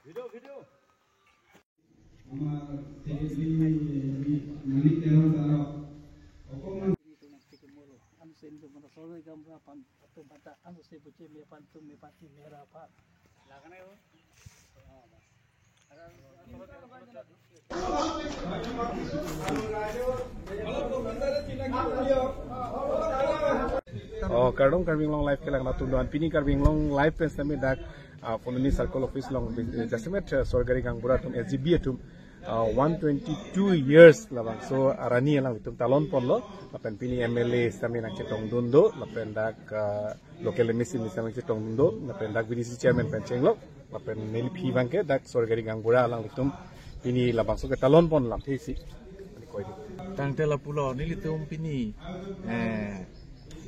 Video' video' আমাৰ secretary Manik তেনৰ দ্বাৰা অকণমান Oh, Kardong Karbi Anglong live kelang na tunduan pini Karbi Anglong live pes nami dak Colony Circle Office long jasimet Sorkari Gangbura tum SGB tum 122 years labang so arani lang tum talon ponlo lapen pini MLA sami nak chetong dundo lapen dak local MEC sami chetong dundo lapen dak BDC chairman pen chenglo lapen neli phi bangke dak Sorkari Gangbura lang tum pini labang so ke talon pon lam thesi koi tangtela pulo nili tum pini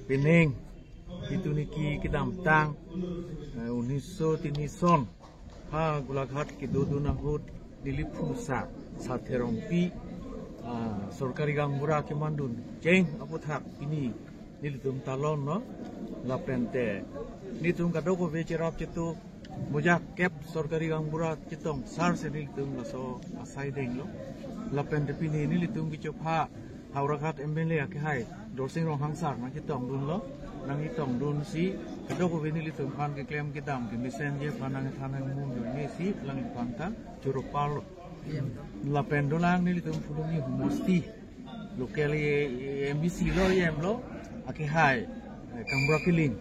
Pining itu niki kidam tang 1903 son ha Golaghat ki dodunahut nili phusa satherong pi Sorkari Gangbura ke mandun jeng apothak pini nili tum talon no lapente ni tum kadoko becherap chetu mojak kep Sorkari Gangbura chitong sar se nili tum laso asai deng lo lapente pini nili tum ki chopha Howraghat MLA ke hai Dorsing Rong Hangsar nang kitong dun lo nang itong dun si kadoko venili tum phan ke claim ke dam ke mission je phan nang thanang mum jo ni si lang phan ta churopal la pendolang nili tum phulungi humosti local MBC lo em lo ake hai Gangbura kiling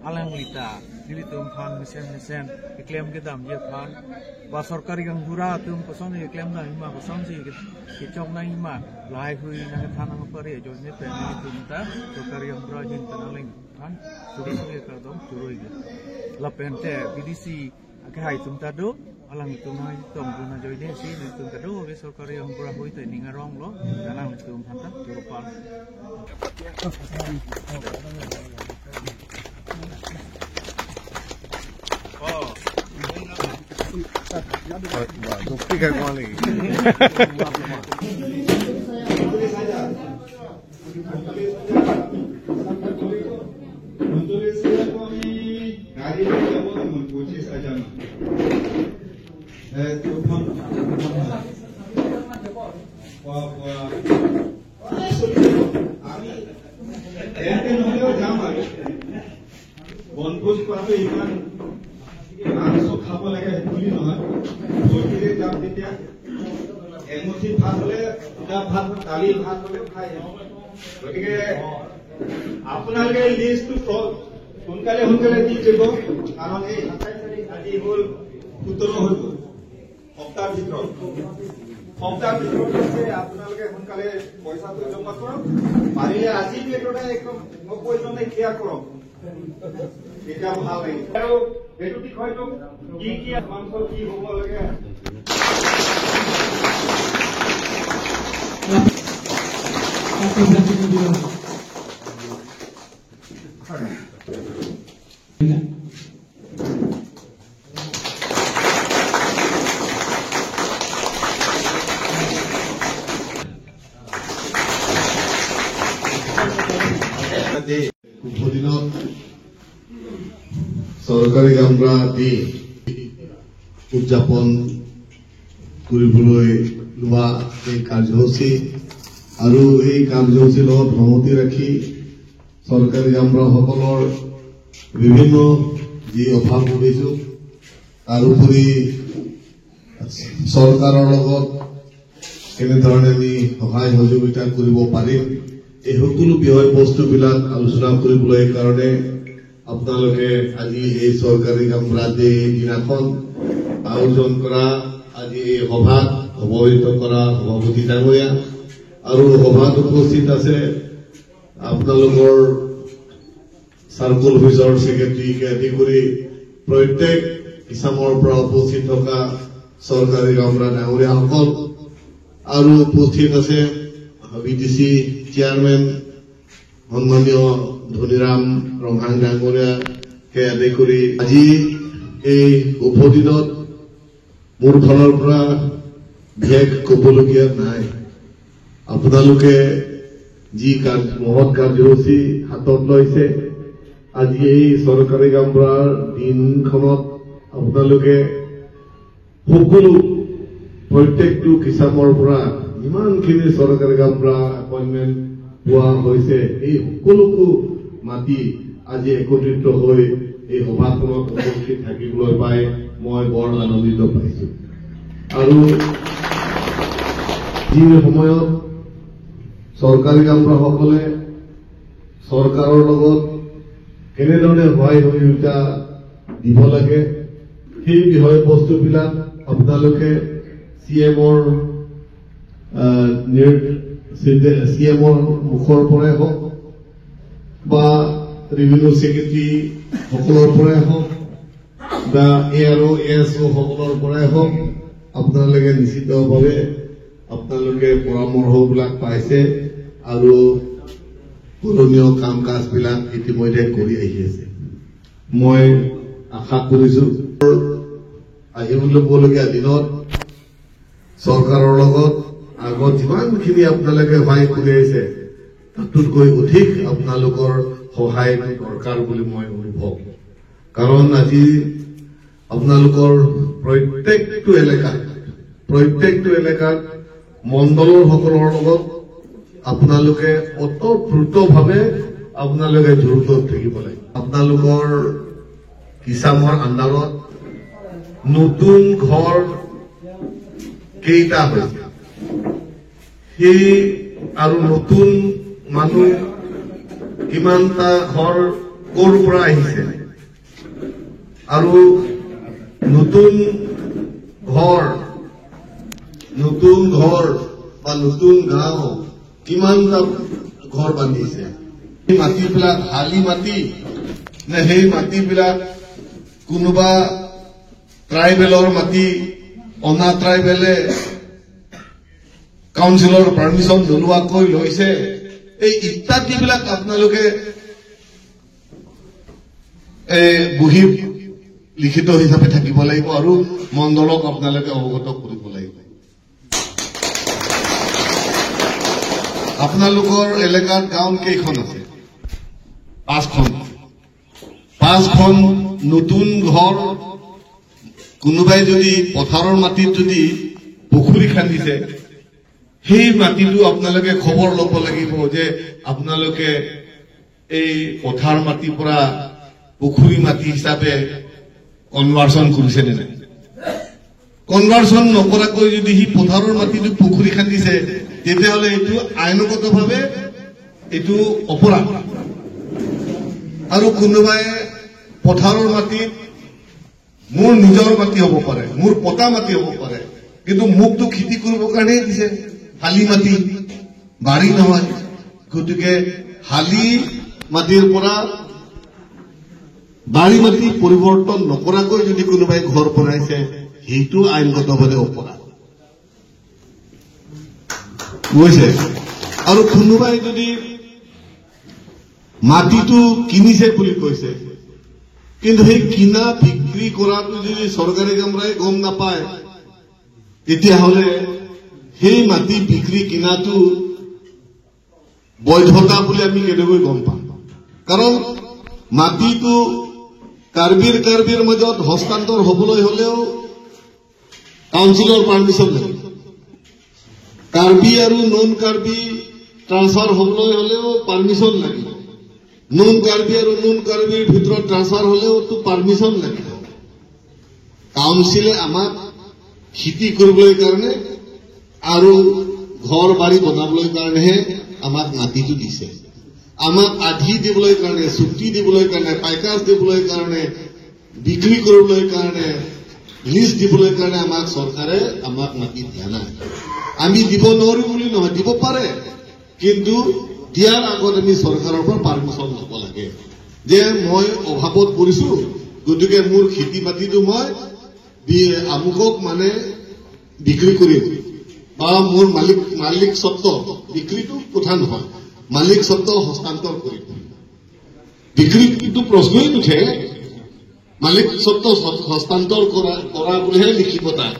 alang lita nili tum phan mission ke claim ke dam je phan ba Sorkari Gangbura tum koson ye claim na ima koson si ke chok na ima lai hui na thanang pare jo ne pe ni tum ta Sorkari Gangbura jin tanaleng phan suri suri ka dom churoi ge la pente BDC ake hai tum ta do alang tum hai tom guna joi ne si ni tum ta do be Sorkari Gangbura hoi te ninga rong lo alang tum phan ta churupal বনভোজ কৰাটো ইমান মাংস খাব লাগে বুলি নহয়, ফূৰ্তিৰে যাম তেতিয়া এমুঠি ভাত হলে দুটা ভাত দালি ভাত হলেও খাই। গতিকে আপোনালোকে লিষ্টটো সোনকালে সোনকালে দি দিব, কাৰণ এই 27 তাৰিখ আজি হ'ল 17 হৈ গ'ল, সপ্তাহৰ ভিতৰত হৈছে। আপোনালোকে সোনকালে পইচাটো জমা কৰক, পাৰিলে আজি ডেটতে একদম নকৈজনে ক্লিয়াৰ কৰক, তেতিয়া ভাল লাগিব। আৰু এইটো বিষয়টো কি কি মাংস কি হ'ব লাগে দিনত চৰকাৰী গামবুঢ়া ডে উদযাপন কৰিবলৈ লোৱা এই কাৰ্যসূচী আৰু এই কাৰ্যসূচীৰ লগত সংগতি ৰাখি চৰকাৰী গামবুঢ়াসকলৰ বিভিন্ন যি অভাৱ অভিযোগ, তাৰোপৰি চৰকাৰৰ লগত কেনেধৰণে আমি সহায় সহযোগিতা কৰিব পাৰিম, এই সকলো বিষয়বস্তুবিলাক আলোচনা কৰিবলৈ কাৰণে আপোনালোকে আজি এই চৰকাৰী গামবুঢ়া ডে দিনাখন আয়োজন কৰা আজি এই সভাত সভাপতিত্ব কৰা সভাপতি ডাঙৰীয়া আৰু সভাত উপস্থিত আছে আপোনালোকৰ চাৰ্কল অফিচৰ ছেক্ৰেটাৰীকে আদি কৰি প্ৰত্যেক কিচামৰ পৰা উপস্থিত থকা চৰকাৰী গামবুঢ়া ডাঙৰীয়াসকল আৰু উপস্থিত আছে বিটিচি চেয়াৰমেন সন্মানীয় ধনীৰাম ৰংহাং ডাঙৰীয়াকে আদি কৰি আজি এই শুভ দিনত মোৰ ফালৰ পৰা বিশেষ ক'বলগীয়া নাই। আপোনালোকে যি মহৎ কাৰ্যসূচী হাতত লৈছে আজি এই চৰকাৰী গামবুঢ়াৰ দিনখনত আপোনালোকে সকলো প্ৰত্যেকটো কিচামৰ পৰা যিমানখিনি চৰকাৰী গাঁওবুঢ়া এপইণ্টমেণ্ট পোৱা হৈছে, এই সকলোকো মাতি আজি একত্ৰিত হৈ এই সভাখনত উপস্থিত থাকিবলৈ পাই মই বৰ আনন্দিত পাইছো। আৰু যি সময়ত চৰকাৰী গাঁওবুঢ়াসকলে চৰকাৰৰ লগত কেনেধৰণে সহায় সহযোগিতা দিব লাগে সেই বিষয়বস্তুবিলাক আপোনালোকে চি এমৰ মুখৰ পৰাই হওক বা ৰেভিনিউ ছেক্ৰেটাৰী সকলৰ পৰাই হওক বা এ আৰ অ' এছ অ' সকলৰ পৰাই হওক আপোনালোকে নিশ্চিতভাৱে আপোনালোকে পৰামৰ্শবিলাক পাইছে আৰু কৰণীয় কাম কাজবিলাক ইতিমধ্যে কৰি আহি আছে। মই আশা কৰিছো আহিবলগীয়া দিনত চৰকাৰৰ লগত আগত যিমানখিনি আপোনালোকে সহায় কৰি আহিছে তাতোতকৈ অধিক আপোনালোকৰ সহায়টো দৰকাৰ বুলি মই অনুভৱ। কাৰণ আজি আপোনালোকৰ প্ৰত্যেকটো এলেকাত মণ্ডলৰ সকলৰ লগত আপোনালোকে ওতঃপ্ৰোতভাৱে আপোনালোকে জড়িত থাকিব লাগে। আপোনালোকৰ কিচামৰ আণ্ডাৰত নতুন ঘৰ কেইটা হৈছে সেই আৰু নতুন মানুহ কিমানটা ঘৰ ক'ৰ পৰা আহিছে আৰু নতুন ঘৰ বা নতুন গাঁও কিমানটা ঘৰ বান্ধিছে, সেই মাটিবিলাক শালি মাটি নে সেই মাটিবিলাক কোনোবা ট্ৰাইবেলৰ মাটি, অনা ট্ৰাইবেলে কাউন্সিলৰ পাৰ্মিশ্যন নোলোৱাকৈ লৈছে, এই ইত্যাদিবিলাক আপোনালোকে বহি লিখিত হিচাপে থাকিব লাগিব আৰু মণ্ডলক আপোনালোকে অৱগত কৰিব লাগিব। আপোনালোকৰ এলেকাত গাঁও কেইখন আছে? পাঁচখন। পাঁচখন নতুন ঘৰ কোনোবাই যদি পথাৰৰ মাটিত যদি পুখুৰী খান্দিছে, সেই মাটিটো আপোনালোকে খবৰ ল'ব লাগিব যে আপোনালোকে এই পথাৰ মাটিৰ পৰা পুখুৰী মাটি হিচাপে কনভাৰ্চন কৰিছে নে নাই। কনভাৰ্চন নকৰাকৈ যদি সি পথাৰৰ মাটিটো পুখুৰী খান্দিছে, তেতিয়াহ'লে এইটো আইনগতভাৱে এইটো অপৰাধ। আৰু কোনোবাই পথাৰৰ মাটিত মোৰ নিজৰ মাটি হ'ব পাৰে, মোৰ পতা মাটি হ'ব পাৰে, কিন্তু মোকতো খেতি কৰিবৰ কাৰণেই দিছে, শালি মাটি, বাৰী নহয়। গতিকে শালি মাটিৰ পৰা বাৰী মাটি পৰিৱৰ্তন নকৰাকৈ যদি কোনোবাই ঘৰ বনাইছে, সেইটো আইনগতভাৱে অপৰাধ বুজিছে। আৰু কোনোবাই যদি মাটিটো কিনিছে বুলি কৈছে, কিন্তু সেই কিনা বিক্ৰী কৰাটো যদি চৰকাৰী কামৰাই গম নাপায়, তেতিয়াহ'লে সেই মাটি বিক্ৰী কিনাটো বৈধতা বুলি আমি কেনেকৈ গম পাম? কাৰণ মাটিটো কাৰ্বিৰ মাজত হস্তান্তৰ হ'বলৈ হ'লেও কাউন্সিলৰ পাৰ্মিশ্যন লাগিব, কাৰ্বি আৰু নন কাৰ্বি ট্ৰান্সফাৰ হ'বলৈ হ'লেও পাৰ্মিশ্যন লাগিব, নন কাৰ্বি আৰু নন কাৰ্বিৰ ভিতৰত ট্ৰান্সফাৰ হ'লেওতো পাৰ্মিশ্যন লাগিব। কাউন্সিলে আমাক খেতি কৰিবলৈ কাৰণে আৰু ঘৰ বাৰী বনাবলৈ কাৰণেহে আমাক মাটিটো দিছে। আমাক আধি দিবলৈ কাৰণে, চুক্তি দিবলৈ কাৰণে, পাইকাজ দিবলৈ কাৰণে, বিক্ৰী কৰিবলৈ কাৰণে, লিজ দিবলৈ কাৰণে আমাক চৰকাৰে আমাক মাটি দিয়া নাই। আমি দিব নোৱাৰো বুলি নহয়, দিব পাৰে, কিন্তু দিয়াৰ আগত আমি চৰকাৰৰ পৰা পাৰ্মিশ্যন ল'ব লাগে যে মই অভাৱত পৰিছো, গতিকে মোৰ খেতি মাটিটো মই আমুকক মানে বিক্ৰী কৰিম বা মোৰ মালিক স্বত্ব, বিক্ৰীটো কথা নহয়, মালিক স্বত্ব হস্তান্তৰ কৰিম। বিক্ৰীটো প্ৰশ্নই নুঠে, মালিক স্বত্ব হস্তান্তৰ কৰা বুলিহে লিখিব তাত,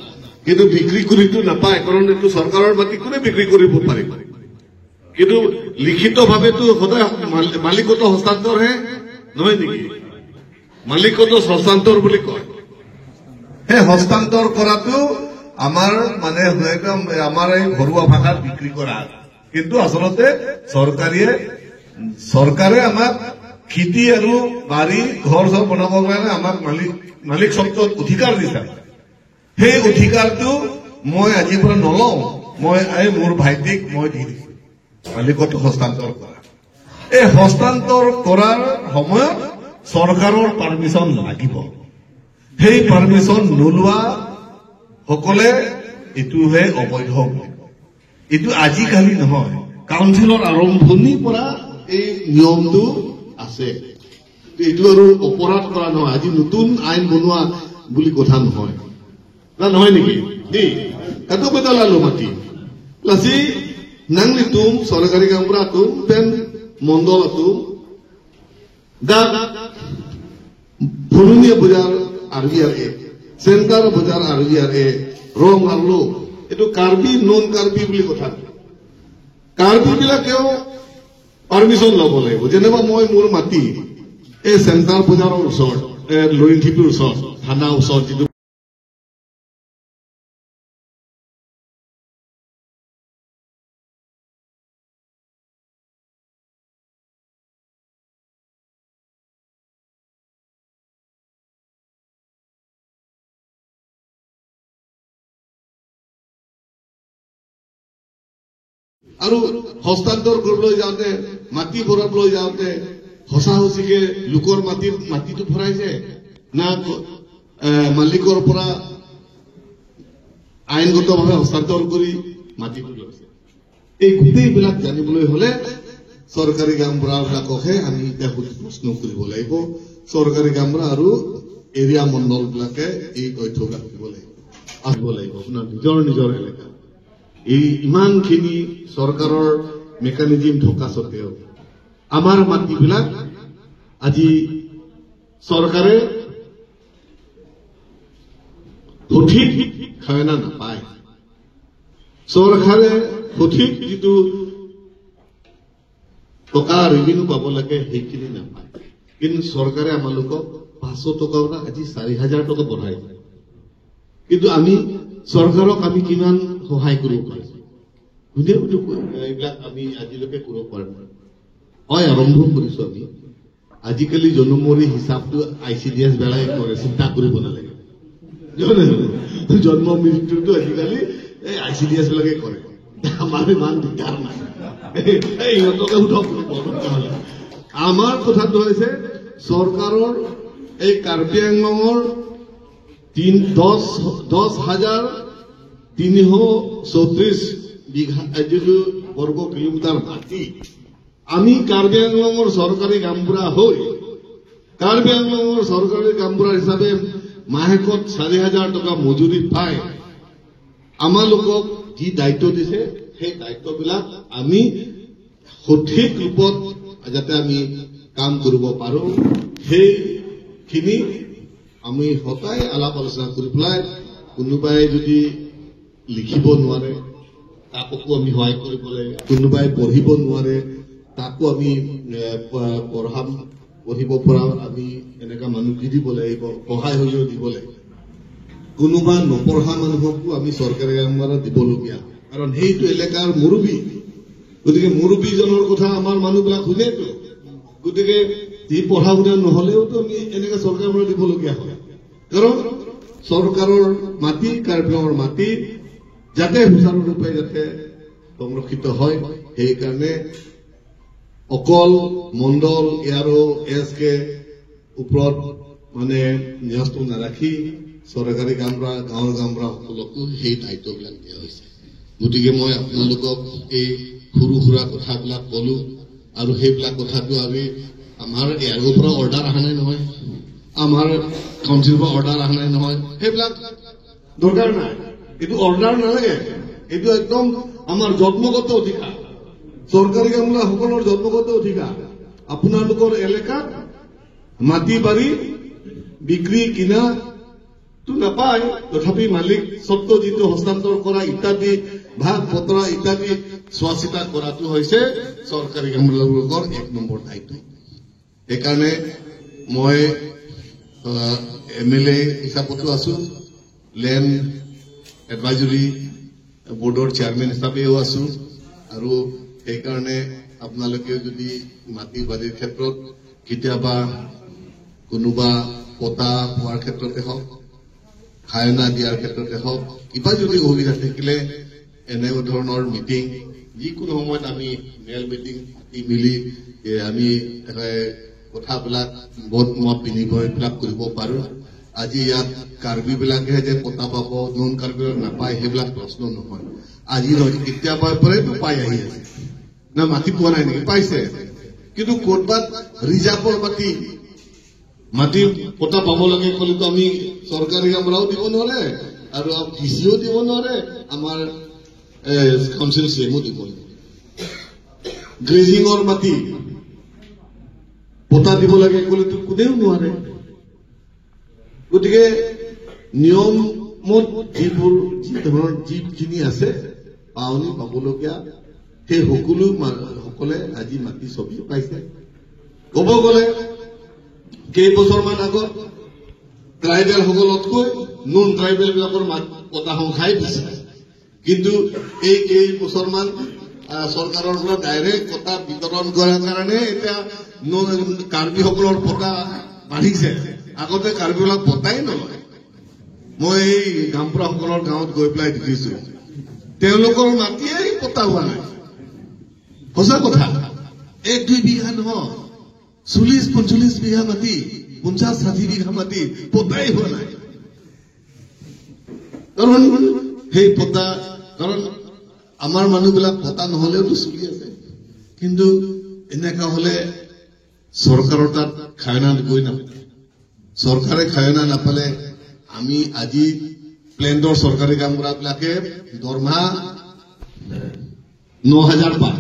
কিন্তু বিক্ৰী কৰিতো নাপায়, কাৰণ এইটো চৰকাৰৰ মাটি কোনে বিক্ৰী কৰিব পাৰিব? কিন্তু লিখিতভাৱেতো সদায় মালিকত্ব হস্তান্তৰহে নহয় নেকি? মালিকত্ব হস্তান্তৰ বুলি কয়। সেই হস্তান্তৰ কৰাটো আমাৰ মানে একদম আমাৰ এই ঘৰুৱা ভাষাত বিক্ৰী কৰা, কিন্তু আচলতে চৰকাৰে আমাক খেতি আৰু বাৰী ঘৰ চৰ বনাবৰ কাৰণে আমাক মালিক স্বত্বত অধিকাৰ দিছে। সেই অধিকাৰটো মই আজিৰ পৰা নলওঁ, মই এই মোৰ ভাইটিক মই দি দিছো মালিকত হস্তান্তৰ কৰা। এই হস্তান্তৰ কৰাৰ সময়ত চৰকাৰৰ পাৰ্মিশ্যন লাগিব। সেই পাৰ্মিশ্যন নোলোৱা সকলে এইটোহে অবৈধ বুলি কয়। এইটো আজিকালি নহয়, কাউন্সিলৰ আৰম্ভণিৰ পৰা এই নিয়মটো আছে। এইটো আৰু অপৰাধ কৰা নহয়, আজি নতুন আইন বনোৱা বুলি কথা নহয় না, নহয় নেকি? দেই এত বেদলালো মাটি লাচি নাংলি তুম চৰকাৰী কামপুৰা তুম পেন মণ্ডল তুম দা ফুলুনীয়া বজাৰ আৰ বি আৰ এ চেণ্টাৰ বজাৰ আৰ বি আৰ এ ৰং আলো, এইটো কাৰ্বি নন কাৰ্বি বুলি কথা। কাৰ্বি বিলাকেও পাৰ্মিশ্যন ল'ব লাগিব। যেনিবা মই মোৰ মাটি এই চেণ্টাৰ বজাৰৰ ওচৰত, লৰিংথিপিৰ ওচৰত, থানা ওচৰত যিটো আৰু হস্তান্তৰ কৰিবলৈ যাওঁতে, মাটি ভৰাবলৈ যাওঁতে সঁচা সঁচিকে লোকৰ মাটিটো ভৰাইছে না মালিকৰ পৰা আইনগতভাৱে হস্তান্তৰ কৰি মাটিটো লৈছে, এই গোটেইবিলাক জানিবলৈ হলে চৰকাৰী গামবুঢ়াবিলাককহে আমি এতিয়া প্ৰশ্ন কৰিব লাগিব। চৰকাৰী গামবুঢ়া আৰু এৰিয়া মণ্ডলবিলাকে এই তথ্যবিলাক দিব লাগিব, আহিব লাগিব আপোনাৰ নিজৰ নিজৰ এলেকা। এই ইমানখিনি চৰকাৰৰ মেকানিজিম থকা স্বত্তেও আমাৰ মাটিবিলাক আজি চৰকাৰে সঠিক খায়না নাপায়। চৰকাৰে সঠিক যিটো টকা ৰেভিনিউ পাব লাগে সেইখিনি নাপায়। কিন্তু চৰকাৰে আমালোকক 500 টকাৰ পৰা আজি 4000 টকা বঢ়াই, কিন্তু আমি চৰকাৰক আমি কিমান সহায় কৰিব পাৰিছো? কোনেও এইবিলাক আমি আজিলৈকে কৰিব পৰা নাই। হয়, আৰম্ভ কৰিছো আমি। আজিকালি জন্মমৰি হিচাপটো I C D S বেলাই কৰে, চিন্তা কৰিব নালাগে। জন্ম মৃত্যুটো আজিকালি এই I C D S বিলাকে কৰে, আমাৰ ইমান দিগদাৰ নাই। ইহঁতকে সোধক। আমাৰ কথাটো হৈছে চৰকাৰৰ এই কাৰ্বি আংলঙৰ 10,334 বিঘা যিটো বৰ্গ কিলোমিটাৰ মাটি আমি কাৰ্বি আংলঙৰ চৰকাৰী গামবুঢ়া হৈ কাৰ্বি আংলঙৰ চৰকাৰী গামবুঢ়া হিচাপে মাহেকত 4000 টকা মজুৰি পাই আমালোকক যি দায়িত্ব দিছে সেই দায়িত্ববিলাক আমি সঠিক ৰূপত যাতে আমি কাম কৰিব পাৰো সেইখিনি আমি সদায় আলাপ আলোচনা কৰি পেলাই কোনোবাই যদি লিখিব নোৱাৰে তাকো আমি সহায় কৰিব লাগে, কোনোবাই পঢ়িব নোৱাৰে তাকো আমি পঢ়াম, পঢ়িব পৰা আমি এনেকুৱা মানুহ দি দিব লাগিব, সহায় সহযোগ দিব লাগিব। কোনোবা নপঢ়া মানুহকো আমি চৰকাৰী কাম দিবলগীয়া, কাৰণ সেইটো এলেকাৰ মুৰব্বী, গতিকে মুৰব্বীজনৰ কথা আমাৰ মানুহবিলাক শুনেতো, গতিকে যি পঢ়া শুনা নহলেওতো আমি এনেকে চৰকাৰৰ পৰা দিবলগীয়া হয়। কাৰণ চৰকাৰৰ মাটি, কাৰ্বি আংলঙৰ মাটি যাতে সুচাৰুৰূপে যাতে সংৰক্ষিত হয় সেইকাৰণে অকল মণ্ডল এ এছ কে ওপৰত মানে ন্যস্ত নাৰাখি চৰকাৰী গামবুঢ়া, গাঁৱৰ গামবুঢ়া সকলকো সেই দায়িত্ববিলাক দিয়া হৈছে। গতিকে মই আপোনালোকক এই সৰু সুৰা কথাবিলাক ক'লো, আৰু সেইবিলাক কথাটো আমি আমাৰ এয়াৰৰ পৰা অৰ্ডাৰ অহা নাই নহয়, আমাৰ কাউন্সিলৰ পৰা অৰ্ডাৰ অহা নাই নহয়, সেইবিলাক দৰকাৰ নাই, এইটো অৰ্ডাৰ নালাগে, এইটো একদম আমাৰ জন্মগত অধিকাৰ, চৰকাৰী গামবুঢ়া সকলৰ জন্মগত অধিকাৰ। আপোনালোকৰ এলেকাত মাটি বাৰী বিক্ৰী কিনা তো নাপায়, তথাপি মালিক স্বত্ব যিটো হস্তান্তৰ কৰা ইত্যাদি ভাগ বতৰা ইত্যাদি চোৱা চিতা কৰাটো হৈছে চৰকাৰী গামবুঢ়াবিলাকৰ 1 নম্বৰ দায়িত্ব। সেইকাৰণে মই এম এল এ হিচাপতো আছো, লেণ্ড এডভাইজৰী বৰ্ডৰ চেয়াৰমেন হিচাপেও আছো আৰু সেইকাৰণে আপোনালোকে যদি মাটি বাৰীৰ ক্ষেত্ৰত কেতিয়াবা কোনোবা পতা পোৱাৰ ক্ষেত্ৰতে হওক, খায়না দিয়াৰ ক্ষেত্ৰতে হওক, কিবা যদি অসুবিধা থাকিলে এনে ধৰণৰ মিটিং যিকোনো সময়ত আমি মেল মিটিং পাতি মিলি আমি কথাবিলাক মত মত বিনিময়বিলাক কৰিব পাৰো। আজি ইয়াত কাৰ্বিবিলাকেহে যে পতা পাব, নন কাৰ্বিবিলাক নাপায়, সেইবিলাক প্ৰশ্ন নহয়। আজি নহয়, কেতিয়াবাৰ পৰাইতো পাই আহি আছে না, মাটি পোৱা নাই নেকি? পাইছে। কিন্তু ক'ৰবাত ৰিজাৰ্ভৰ মাটি মাটি পতা পাব লাগে ক'লেতো আমি চৰকাৰী আমৰাও দিব নোৱাৰে আৰু ডি চিও দিব নোৱাৰে, আমাৰ কাউন্সিল চি এমো দিব নোৱাৰে। গ্ৰেজিঙৰ মাটি পতা দিব লাগে ক'লেতো কোনেও নোৱাৰে। গতিকে নিয়মত যিবোৰ যি ধৰণৰ যিখিনি আছে পাৱনি পাবলগীয়া, সেই সকলো সকলে আজি মাটি চবেই পাইছে। ক'ব গ'লে কেইবছৰমান আগত ট্ৰাইবেল সকলতকৈ নন ট্ৰাইবেল বিলাকৰ পতা সংখ্যাই বেছি, কিন্তু এই কেইবছৰমান চৰকাৰৰ পৰা ডাইৰেক্ট পতা বিতৰণ কৰাৰ কাৰণে এতিয়া কাৰ্বিসকলৰ পতা বাঢ়িছে। আগতে কাৰ্বিবিলাক পতাই নলয়। মই এই গামপুৰাসকলৰ গাঁৱত গৈ পেলাই দেখিছো তেওঁলোকৰ মাটিয়েই পতা হোৱা নাই। সঁচা কথা, 1-2 বিঘা নহয়, 40-45 বিঘা মাটি, 50-60 বিঘা মাটি পতাই হোৱা নাই। কাৰণ সেই পতা, কাৰণ আমাৰ মানুহবিলাক পতা নহলেওতো চলি আছে, কিন্তু এনেকা হলে চৰকাৰৰ তাত খায়না গৈ নাপায়। চৰকাৰে খায়না নাপালে আমি আজি প্লেণ্টৰ চৰকাৰী কামবিলাকে দৰমহা 9,000 পায়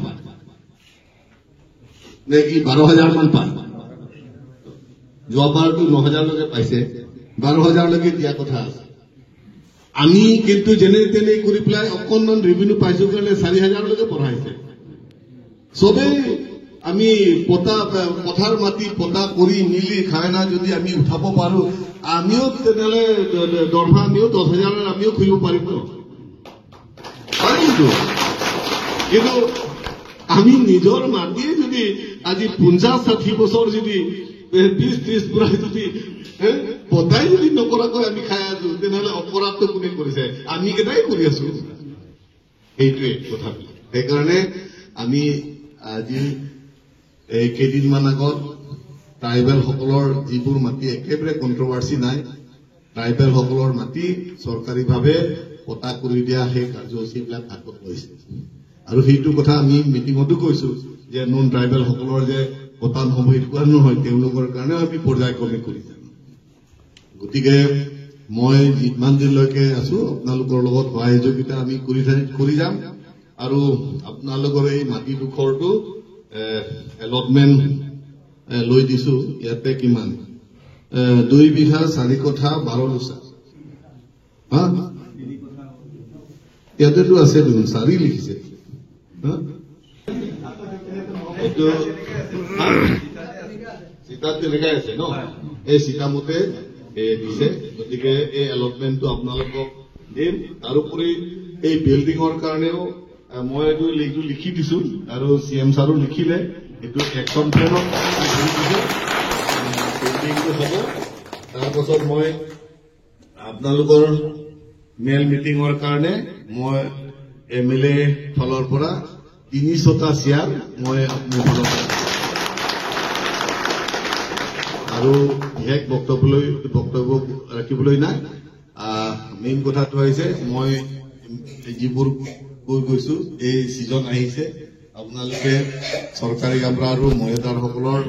নে কি 12,000 মান পায়। যোৱাবাৰতো 9,000লৈকে পাইছে, 12,000লৈকে দিয়া কথা আছে। আমি কিন্তু যেনে তেনে কৰি পেলাই অকণমান ৰেভিনিউ পাইছো কাৰণে 4,000লৈকে বঢ়াইছে। চবেই আমি পতা পথাৰ মাটি পতা কৰি মিলি খায়না যদি আমি উঠাব পাৰো, আমিও তেনেহ'লে দৰমহা আমিও 10,000 আমিও খুজিব পাৰিম, পাৰিমতো। কিন্তু আমি নিজৰ মাটিয়ে যদি আজি 50-60 বছৰ যদি 20-30 পুৰাই যদি পতাই যদি নকৰাকৈ আমি খাই আছো, তেনেহ'লে অপৰাধটো কোনে কৰিছে? আমি কেইটাই কৰি আছো। সেইটোৱে কথাবিলাক। সেইকাৰণে আমি আজি এই কেইদিনমান আগত ট্ৰাইবেলসকলৰ যিবোৰ মাটি একেবাৰে কণ্ট্ৰভাৰ্চি নাই, ট্ৰাইবেলসকলৰ মাটি চৰকাৰীভাৱে পতা কৰি দিয়া সেই কাৰ্যসূচীবিলাক হাতত লৈছে। আৰু সেইটো কথা আমি মিটিঙতো কৈছো যে নন ট্ৰাইবেলসকলৰ যে পতা নহ'ব সেইটো কথা নহয়, তেওঁলোকৰ কাৰণেও আমি পৰ্যায়ক্ৰমে কৰি যাম। গতিকে মই যিমান দিনলৈকে আছো আপোনালোকৰ লগত সহায় সহযোগিতা আমি কৰি যাম। আৰু আপোনালোকৰ এই মাটিডোখৰটো এলটমেণ্ট লৈ দিছো। ইয়াতে কিমান 2 বিঘা 4 কঠা 12 লোচা, হা ইয়াতেতো আছে দেখোন 4 লিখিছে। এইটো চিতাত তেনেকাই আছে ন, এই চিতামতে দিছে। গতিকে এই এলটমেণ্টটো আপোনালোকক দিম। তাৰোপৰি এই বিল্ডিঙৰ কাৰণেও মই এইটো লিখি দিছো আৰু চি এম ছাৰো লিখিলে, এইটো একশ্যন প্লেনত বিল্ডিংটো হ'ব। তাৰপাছত মই আপোনালোকৰ মেল মিটিঙৰ কাৰণে মই এম এল এ ফালৰ পৰা 300টা চেয়াৰ মই মোৰ ফালৰ পৰা আৰু বিশেষ বক্তব্য ৰাখিবলৈ নাই। মেইন কথাটো হৈছে মই যিবোৰ কৈ গৈছো, এই ছিজন আহিছে, আপোনালোকে চৰকাৰী গামৰা আৰু মহিলাসকলৰ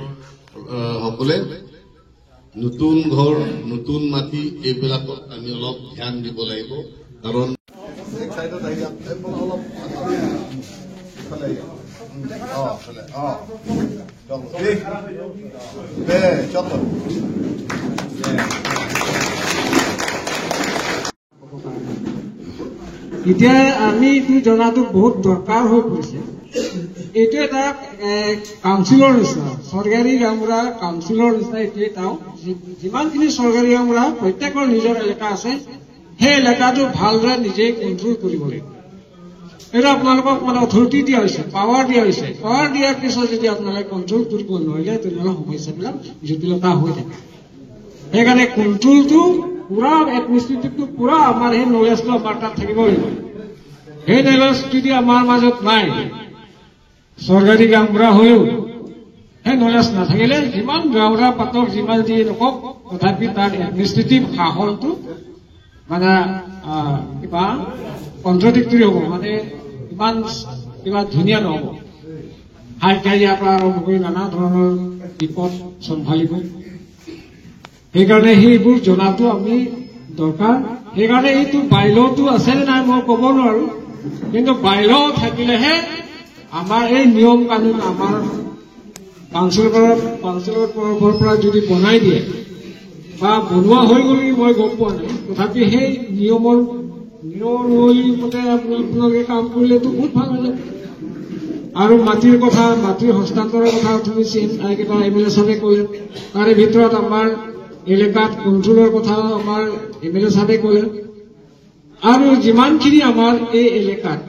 সকলে নতুন ঘৰ নতুন মাটি এইবিলাকত আমি অলপ ধ্যান দিব লাগিব। কাৰণ এতিয়া আমি এইটো জনাটো বহুত দৰকাৰ হৈ পৰিছে। এইটো এটা কাউন্সিলৰ নিচিনা, চৰকাৰী গাঁওবুঢ়া কাউন্সিলৰ নিচিনা। এইটো এটা যিমানখিনি চৰকাৰী গাঁওবুঢ়া প্ৰত্যেকৰ নিজৰ এলেকা আছে, সেই এলেকাটো ভালদৰে নিজেই কণ্ট্ৰল কৰিব লাগিব। এইটো আপোনালোকক মানে অথৰিটি দিয়া হৈছে, পাৱাৰ দিয়া হৈছে। পাৱাৰ দিয়াৰ পিছত যদি আপোনালোকে কণ্ট্ৰল কৰিব নোৱাৰিলে তেনেহ'লে সমস্যাবিলাক জটিলতা হৈ থাকে। সেইকাৰণে কণ্ট্ৰলটো পুৰা এডমিনিষ্ট্ৰেটিভটো পুৰা আমাৰ সেই নলেজটো আমাৰ তাত থাকিব লাগিব। সেই নলেজ যদি আমাৰ মাজত নাই, চৰকাৰী গাঁওবুঢ়া হ'লেও সেই নলেজ নাথাকিলে যিমান গাঁওবুঢ়া পাতক, যিমান যি নকওক, তথাপি তাৰ এডমিনিষ্ট্ৰেটিভ শাসনটো মানে কিবা কণ্ট্ৰডিক্টৰী হ'ব, মানে ইমান কিবা ধুনীয়া নহ'ব। হাই কাজিয়াৰ পৰা আৰম্ভ কৰি নানা ধৰণৰ বিপদ চম্ভালিব। সেইকাৰণে সেইবোৰ জনাটো আমি দৰকাৰ। সেইকাৰণে এইটো বাইলটো আছে নে নাই মই ক'ব নোৱাৰো, কিন্তু বাইল থাকিলেহে আমাৰ এই নিয়ম কানুন আমাৰ কাউন্সিলৰ তৰফৰ পৰা যদি বনাই দিয়ে বা বনোৱা হৈ গ'ল মই গম পোৱা নাই, তথাপি সেই নিয়মৰ মতে আপোনালোকে কাম কৰিলেতো বহুত ভাল হৈ যাব। আৰু মাটিৰ কথা, মাটিৰ হস্তান্তৰৰ কথা অথনি কিবা এম এল এ চাবে ক'লে, তাৰে ভিতৰত আমাৰ এলেকাত কণ্ট্ৰলৰ কথা আমাৰ এম এল এ চাবে ক'লে। আৰু যিমানখিনি আমাৰ এই এলেকাত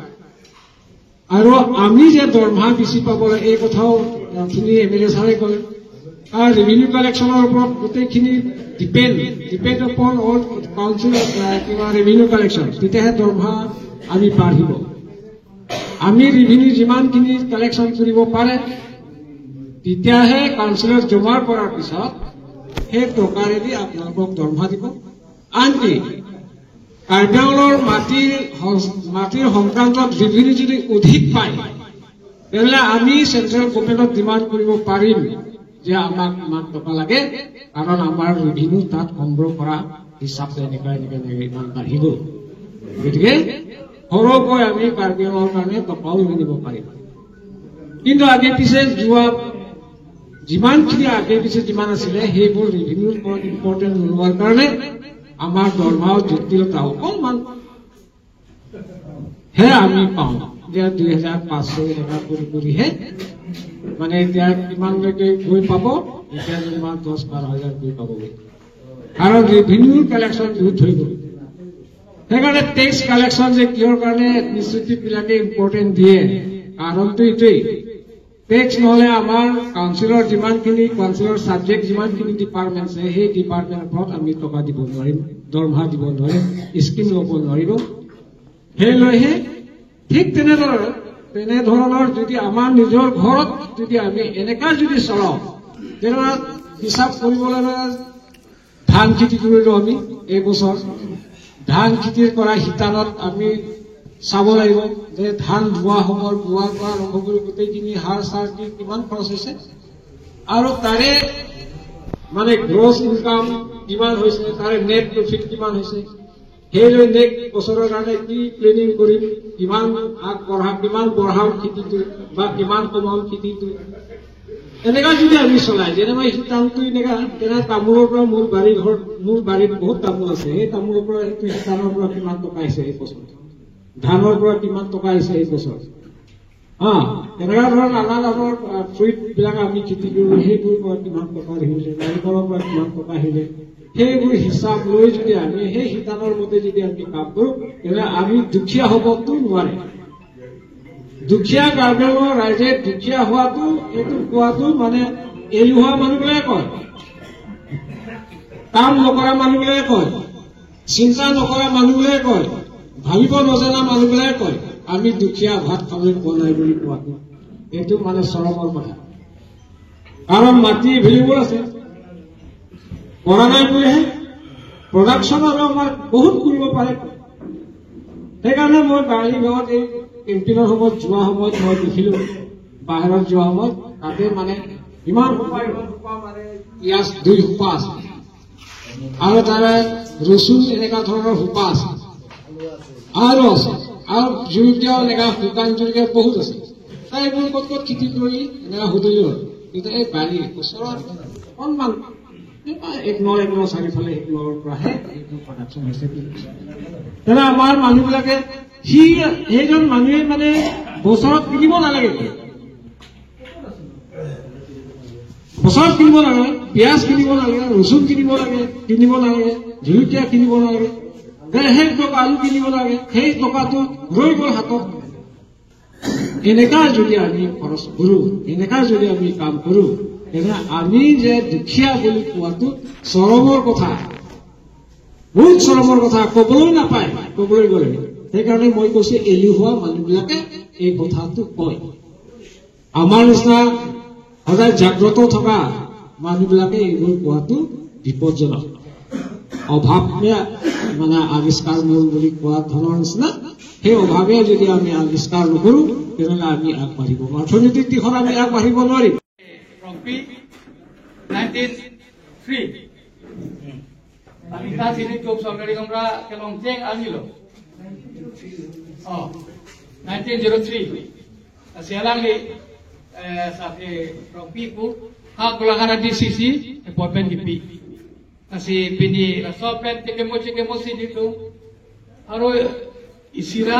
আৰু আমি যে দৰমহা বেছি পাব লাগে এই কথাও অথনি এম এল এ ছাৰে ক'লে। আৰু ৰেভিনিউ কালেকশ্যনৰ ওপৰত গোটেইখিনি ডিপেণ্ড আপন অল কাউন্সিল কিবা ৰেভিনিউ কালেকশ্যন, তেতিয়াহে দৰমহা আমি বাঢ়িব। আমি ৰেভিনিউ যিমানখিনি কালেকশ্যন কৰিব পাৰে তেতিয়াহে কাউন্সিলত জমা কৰাৰ পিছত সেই টকাৰেদি আপোনালোকক দৰমহা দিব। আনকি কাৰ্বি আংলঙৰ মাটিৰ সংক্ৰান্তত ৰেভিনিউ যদি অধিক পায় তেনেহ'লে আমি চেণ্ট্ৰেল গভৰ্ণমেণ্টত ডিমাণ্ড কৰিব পাৰিম যে আমাক ইমান টকা লাগে, কাৰণ আমাৰ ৰেভিনিউ তাত সংগ্ৰহ কৰা হিচাপে এনেকুৱা এনেকুৱা এনেকৈ ইমান বাঢ়ি গ'ল। গতিকে সৰহকৈ আমি কাৰ্বি আংলঙৰ কাৰণে টকাও আনিব পাৰিম। কিন্তু আগে পিছে যোৱা যিমানখিনি আগে পিছে যিমান আছিলে সেইবোৰ ৰেভিনিউৰ ওপৰত ইম্পৰ্টেণ্ট নোলোৱাৰ কাৰণে আমাৰ দৰমহাও জটিলতা অকণমান হে আমি পাওঁ যে 2500 টকা কৰি কৰিহে মানে এতিয়া কিমানলৈকে গৈ পাব, এতিয়া যেনিবা 10-12 হাজাৰ গৈ পাবগৈ, কাৰণ ৰেভিনিউ কালেকশ্যন বহুত হৈ গ'ল। সেইকাৰণে টেক্স কালেকশ্যন যে কিহৰ কাৰণে এডমিনিষ্ট্ৰেটিভ বিলাকে ইম্পৰ্টেণ্ট দিয়ে, কাৰণটো এইটোৱেই। টেক্স নহ'লে আমাৰ কাউন্সিলৰ যিমানখিনি কাউন্সিলৰ ছাবজেক্ট যিমানখিনি ডিপাৰ্টমেণ্ট আছে সেই ডিপাৰ্টমেণ্টৰ ওপৰত আমি টকা দিব নোৱাৰিম, দৰমহা দিব নোৱাৰিম, স্কিম ল'ব নোৱাৰিব। সেই লৈহে ঠিক তেনেধৰণৰ যদি আমাৰ নিজৰ ঘৰত যদি আমি এনেকা যদি চলাওঁ, তেনেহ'লে হিচাপ কৰিবলৈ ধান খেতি কৰিলোঁ আমি এইবছৰ, ধান খেতিৰ কৰা শিতানত আমি চাব লাগিব যে ধান ৰোৱা সময়ত ৰোৱাৰ পৰা আৰম্ভ কৰি গোটেইখিনি সাৰ চাৰ দি কিমান খৰচ হৈছে আৰু তাৰে মানে গ্ৰছ ইনকাম কিমান হৈছে, তাৰে নেট প্ৰফিট কিমান হৈছে, সেই লৈ নেক্সট বছৰৰ কাৰণে কি প্লেনিং কৰিম, কিমান আগবঢ়াম, কিমান বঢ়াম খেতিটো বা কিমান কমাম খেতিটো, এনেকুৱা যদি আমি চলাই যেনেকুৱা শিতানটো এনেকুৱা তেনে তামোলৰ পৰা মোৰ বাৰী ঘৰত মোৰ বাৰীত বহুত তামোল আছে, সেই তামোলৰ পৰা সেইটো শিতানৰ পৰা কিমান টকা আহিছে এই বছৰ, ধানৰ পৰা কিমান টকা আহিছে এই বছৰ, হা তেনেকুৱা ধৰণৰ নানা ধৰণৰ ফ্ৰুইটবিলাক আমি খেতি কৰোঁ, সেইবোৰ পৰা কিমান টকা আহিলে, নাৰিকলৰ পৰা কিমান টকা আহিলে, সেইবোৰ হিচাপ লৈ যদি আমি সেই শিতানৰ মতে যদি আমি কাম কৰোঁ তেনেহ'লে আমি দুখীয়া হ'বতো নোৱাৰে। দুখীয়া কাৰ্বি আংলঙৰ ৰাইজে দুখীয়া হোৱাটো এইটো কোৱাটো মানে এলেহুৱা মানুহবিলাকে কয়, কাম নকৰা মানুহবিলাকে কয়, চিন্তা নকৰা মানুহবিলাকে কয়, ভাবিব নজনা মানুহবিলাকে কয় আমি দুখীয়া ভাত খাবলৈ পোৱা নাই বুলি কোৱাটো এইটো মানে চৰমৰ কথা। কাৰণ মাটি এভেইলেবল আছে, কৰা নাই বুলিহে প্ৰডাকশ্যন আৰু আমাৰ বহুত কৰিব পাৰে। সেইকাৰণে মই বাৰী গাঁৱত এই কেম্পিনৰ সময়ত যোৱা সময়ত মই দেখিলো, বাহিৰত যোৱা সময়ত তাতে মানে ইমান সোপা ইমান সোপা মানে পিঁয়াজ 2 সোপা আছে আৰু তাৰে ৰচুন এনেকুৱা ধৰণৰ সোপা আছে আৰু আছে আৰু জলকীয়াও এনেকুৱা শুকান জলকীয়া বহুত আছে। তাই এইবোৰ ক'ত ক'ত খেতি কৰি এনেকুৱা সুধিলো, কিন্তু এই বাৰী ওচৰত অকণমান এক নৰ এক নৰ চাৰিওফালে এক নৰৰ পৰাহে এইটো প্ৰডাকশ্যন হৈছে বুলি কৈছে। তেনে আমাৰ মানুহবিলাকে সেইজন মানুহে মানে বছৰত কিনিব নালাগে, বছৰত কিনিব নালাগে, পিঁয়াজ কিনিব নালাগে, ৰচুন কিনিব লাগে, কিনিব নালাগে, জলকীয়া কিনিব নালাগে। সেই টকা আলু কিনিব লাগে, সেই টকাটো ৰৈ গ'ল হাতত। এনেকা যদি আমি খৰচ কৰোঁ, এনেকা যদি আমি কাম কৰোঁ, তেনে আমি যে দুখীয়া বুলি কোৱাটো চৰমৰ কথা, বহুত চৰমৰ কথা, ক'বলৈ নাপায় ক'বলৈ গ'লে। সেইকাৰণে মই কৈছো এলেহুৱা মানুহবিলাকে এই কথাটো কয়। আমাৰ নিচিনা সদায় জাগ্ৰত থকা মানুহবিলাকে এইবোৰ কোৱাটো বিপদজনক। অভাৱে মানে আৱিষ্কাৰ মূল বুলি কোৱা ধৰণৰ নিচিনা, সেই অভাৱে যদি আমি আৱিষ্কাৰ নকৰোঁ তেনেহ'লে আমি আগবাঢ়িব, অৰ্থনৈতিক দিশত আমি আগবাঢ়িব নোৱাৰিম। চৰকাৰী DCC appointment DP kasi pini rasopen tekemo dito aro isira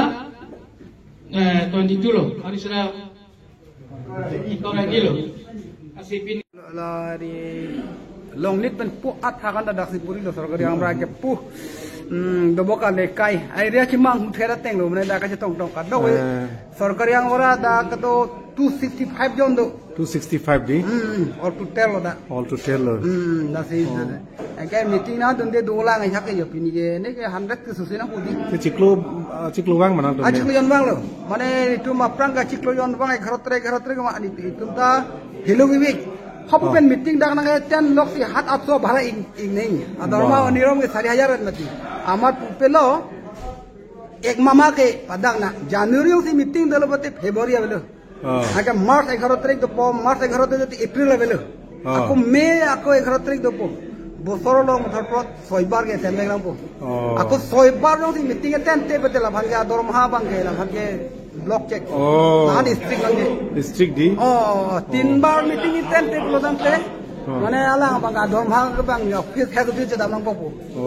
22 lo aro isira ikora dilo kasi pini lari longlit pen pu at hakan da daksi puri lo sarkari amra ke pu doboka lekai area chimang huthera tenglo mane da kache tong tong ka do sarkari amra da ka to 265 jon do 265 di all to tell da all to tell da sei enke meeting na dunde dola ngai hake yo pini ge ne ke 100 ke susina pudi chiklo chiklo wang mana do chiklo jon wang lo mane itu maprang ka chiklo jon wang 11 11 ke ma ni itu ta helo gi Hapupen meeting dak nang 10 lakh si 7 800 ভাড়া ইং নেই দরমা নিরম কে 4000 নাতি আমার পেলো এক মামাকে পাদাক না জানুয়ারি সি meeting দল বতে ফেব্রুয়ারি আবেলো আগে মার্চ 11 তারিখ দপ মার্চ 11 যদি এপ্রিল আবেলো আকৌ মে আকৌ 11 তারিখ দপ বছর লং মুঠৰ পৰত ছয়বাৰ গে তেন লাগব আকৌ ছয়বাৰ লং সি মিটিং তেন তে বতে লাভানগে দরমহা বাংগে লাভানগে ব্লক চেক না ডিস্ট্রিক্ট লঙ্গে ডিস্ট্রিক্ট দি ও তিনবার মিটিং তেন তে লজানতে মানে আলা বাঙ্গা দরমহা বাং অফিস হেড অফিস দাম নাম পাবো ও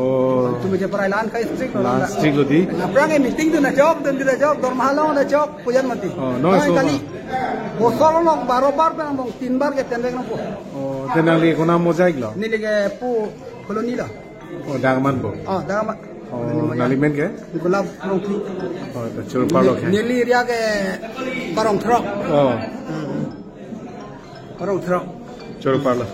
তুমি যে পরাই লান কা ডিস্ট্রিক্ট ডিস্ট্রিক্ট লদি আপনাকে মিটিং তো না চক দেন দিলে চক দরমহা লং না চক পূজার মতি নো কালি বছর লং 12 বার বাং তিনবার কে তেন নাম পাবো ও তেনালি কোনা মজা গলো নিলিগে পু ফলনি লা ও দাগমান বো ও দাগমান ও নালিমেন কে গোলাপ রংথি ও চোর পালো কে নীলি এরিয়া কে করং থ্র ও করং থ্র চোর পালো।